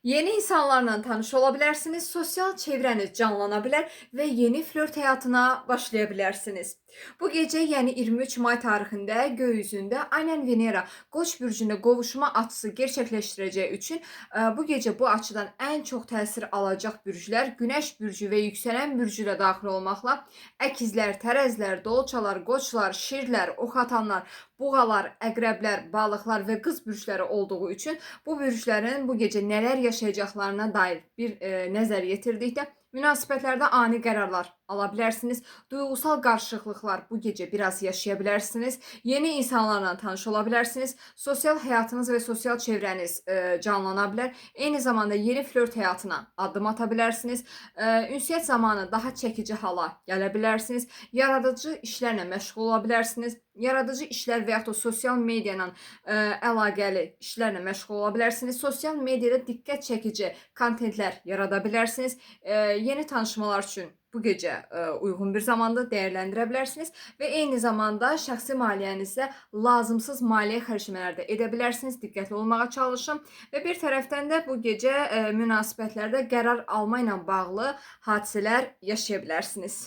Yeni insanlarla tanış ola bilərsiniz, sosial çevrəniz canlana bilər və yeni flört həyatına başlaya bilərsiniz. Bu gecə, yəni 23 may tarixində göy üzündə aynən Venera Qoç bürcündə qovuşma açısı gerçəkləşdirəcəyi üçün bu gecə bu açıdan ən çox təsir alacaq bürclər Günəş bürcü və yüksələn bürcü də daxil olmaqla əkizlər, tərəzlər, dolçalar, qoçlar, şirlər, oxatanlar, buğalar, əqrəblər, balıqlar və qız bürcləri olduğu üçün bu bürclərin bu gecə nələr yaşayacaqlarına dair bir nəzər yetirdikdə münasibətlərdə ani qərarlar ala bilərsiniz. Duyğusal qarışıqlıqlar bu gecə biraz yaşaya bilərsiniz. Yeni insanlarla tanış ola bilərsiniz. Sosial həyatınız və sosial çevrəniz canlana bilər. Eyni zamanda yeni flört həyatına addım ata bilərsiniz. Ünsiyyət zamanı daha çəkici hala gələ bilərsiniz. Yaradıcı işlərlə məşğul ola bilərsiniz. Yaradıcı işlər və yaxud da sosial media ilə əlaqəli işlərlə məşğul ola bilərsiniz. Sosial mediada diqqət çəkici kontentlər yarada bilərsiniz. Yeni tanışmalar üçün bu gecə uyğun bir zamanda dəyərləndirə bilərsiniz və eyni zamanda şəxsi maliyyənizdə lazımsız maliyyə xərcləmələr də edə bilərsiniz. Diqqətli olmağa çalışın və bir tərəfdən də bu gecə münasibətlərdə qərar alma ilə bağlı hadisələr yaşaya bilərsiniz.